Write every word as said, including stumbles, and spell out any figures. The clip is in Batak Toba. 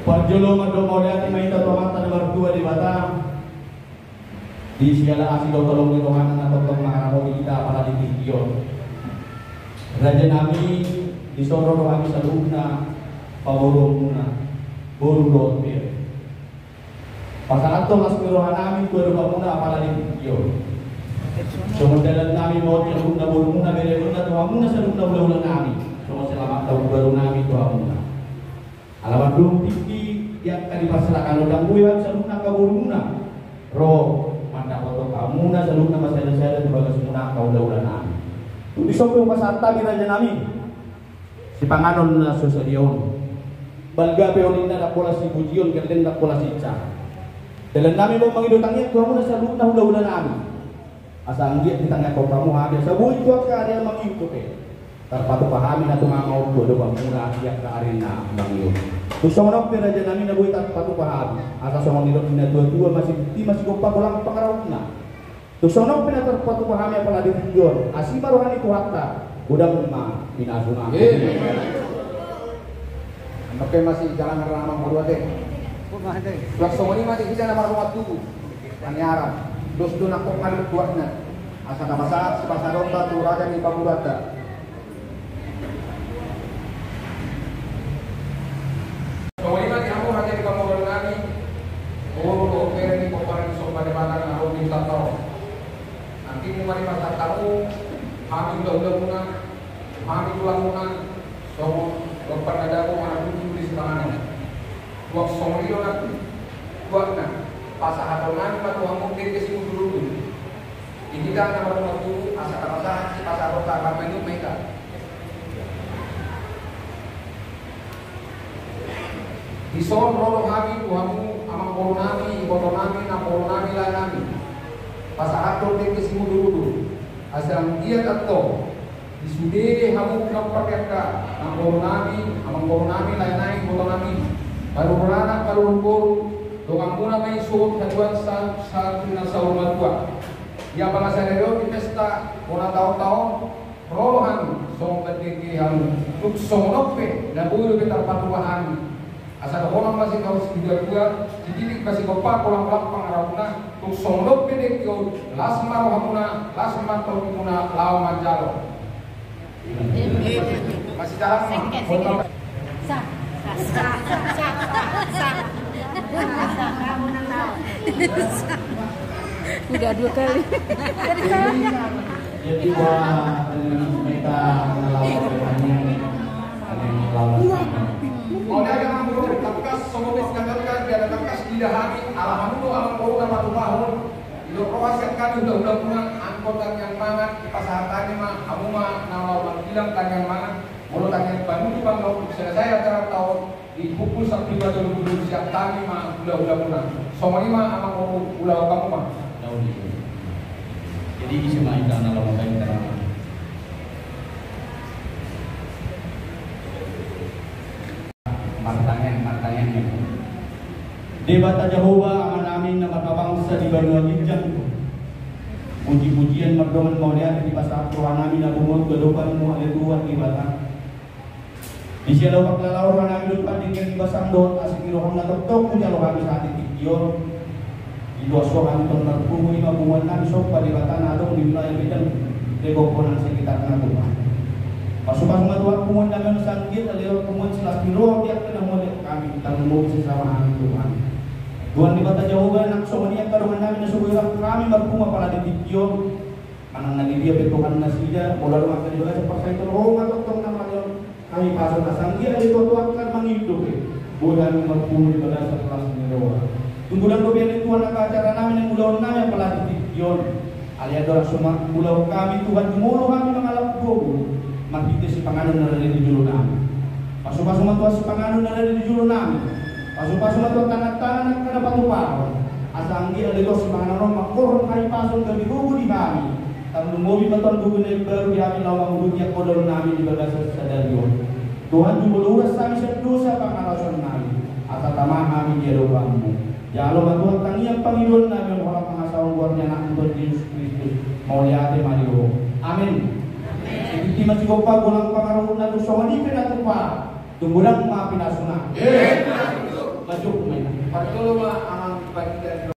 Parjolo mandok mauliate ma hita tu Amanta na martua Debata. Di siala asi dohot holong ni rohana na tongtong mangaramoti hita apala di tingki on. Raja nami, dison ro do hami saluhutna pamoruonmuna, boru dohot bere. Pasahathon las ni roha nami tu adopanmuna apala di tingki on. Songon dalan nami ma on di saluhutna borumuna, beremuna tu hamuna saluhutna hulahula nami. Songon selamat taon baru nami tu hamuna. Ala mandung tingki di angka di parserahan on, ndang boi hami saluhutna angka borumuna ro mandapothon hamuna saluhutna marsadasada tu bagasmuna angka hulahula nami. Tung dison pe hupasahat hami raja nami sipanganon na so sadia on. Balga pe on ninna, ndang pola sipujion, gelleng ndang pola sinsa. Dalan nami ma on mangido tangiang tu hamuna saluhutna hulahula nami. Asa anggiat ditangiangkon hamu hami asa boi tu angka ari na mangihut dope tarpatupa hami na tumama on tu adopanmuna di angka ari na mangihut. Tung songon on pe raja nami na boi tarpatupa hami, asa songon nidok ni na tuatua, masibukti masigompa golang pangarahutna. Tung songon on pe na tarpatupa hami apala di tingki on, asi ma roha ni Tuhanta, godang ma pinasu nami. Amen. Oke, masih jalan karena amang boru ate. Tuak songon i ma di hita na marhormat tubu. Paniaran, dos do nangkok ngadok tuakna. Asa na pasahat sipasahatonta tu raja ni pamoruonta. Songon i ma di hamu raja ni pamoruon nami, boru dohot bere ni pomparan ni somba Debata na ro di hutanta on. Nangkin nunga dipasahat hamu hami hulahulamuna, hami tulangmuna, songon dohot na dapot manang tutu di sipanganon. Tuak songon i do nang tuakna, pasahaton nami ma tu hamu dengke simudurudur. Di hita na marhormat tubu, asa na pasahat sipasahatonta, rap ma ingot ma hita. Dison ro do hami tu hamu amang boru nami, iboto nami, namboru nami, lae nami, pasahathon dengke simudurudur. Asa anggiat antong di sude hamu pinompar ni angka namboru nami, amang boru nami, lae nami, iboto nami, parboru anak, parboru boru, donganmuna ma i suhut haduan sa-, sa-, na saur matua. Ia pala sadari on di pesta bona taon-taon, ro do hami songon pandengke hamu. Tung songon on pe na boi dope tarpatupa hami. Asa dohonon ma sian hau siduadua, sididik ma sigompa, golang-golang pangarahutna. Tung songon on pe dengke on, las ma rohamuna, las ma tondimuna laho manjalo. Masih jalan ma. Sa. Sa. Sa. Sa. Udah dua kali. Jadi, wah, dengan kita melawan Tuhan ini, ada yang melawan. Mauliate ma amang boru, tangkas songon na didok, di atas tangkas diida hami, ala hamu do amang boru na patupahon. Didok roha sian hami hulahulamuna, anggo tangiang mangan, pasahat hami ma, hamu ma na laho manghilang tangiang mangan. Molo tangiang panutupan, laho selesai acara taon, di pukul sampulu lima tolu pulu sian hami ma hulahulamuna. Songon i ma amang boru, ulaon hamu ma. Jadi ise ma hita na laho manghilang tangiang mangan? Martangiang, martangiang. Debata Jahowa, Amanami na marhabangsa di banua ginjang, puji-pujian mardongan mauliate dipasahat rohanami na bungul tu adopanmu, ale Tuhan Debata. Di siala upa ni rohanami dohot pardenggan ni basam dohot asing ni roham na tongtong hujalo hami sahat di tingki on. Di luas roha ni tong marpungu i ma punguan nami somba Debata na adong di wilayah Medan, Depok, Bonang sekitarna, Tuhan. Pasu-pasu ma Tuhan punguan nami on, asa anggiat na lewat punguan silas ni roha di angka na mauliate hami, tarlumobi sesama hami, Tuhan. Tuhan Debata Jahowa, nang songon i angka dongan nami na so boi rap hami marpungu apala di tingki on, manang na di dia pe Tuhan nasida, molo adong angka di bagasan parsahiton, ro ma tongtong na mauliate on. Hahipason, asa anggiat ale Tuhan, tu angka na mangihut dope, boi hami marpungu di bagasan las ni roha. Tung godang dope ale Tuhan angka acara nami nang ulaon nami apala di tingki on. Alai andorang so mangulahon hami Tuhan, jumolo hami mangalap gogo marhite sipanganon na rade di jolo nami. Pasu-pasu ma Tuhan sipanganon na rade di jolo nami. Pasu-pasu ma Tuhan tangan-tangan angka na patupahon. Asa anggiat ale Tuhan sipanganon on mangkorhon hahipason gabe gogo di hami. Tarlumobi ma Tuhan gogo na imbaru di hami laho manguduti angka ulaon nami di bagasan sadari on. Tuhan, jumolo uras hami sian dosa pangalaosion nami, asa tama hami di adopanmu. Jalo ma Tuhan tangiang pangidoan nami on holan pangasahon goar ni Anakmu Tuhan Jesus Kristus. Mauliate ma di Ho. Amen. Ima sigompa golang pangarahutna tu songon i pe na tupa. Tung godang ma pinasuna. Maju kumena. Partolu ma amang baginda.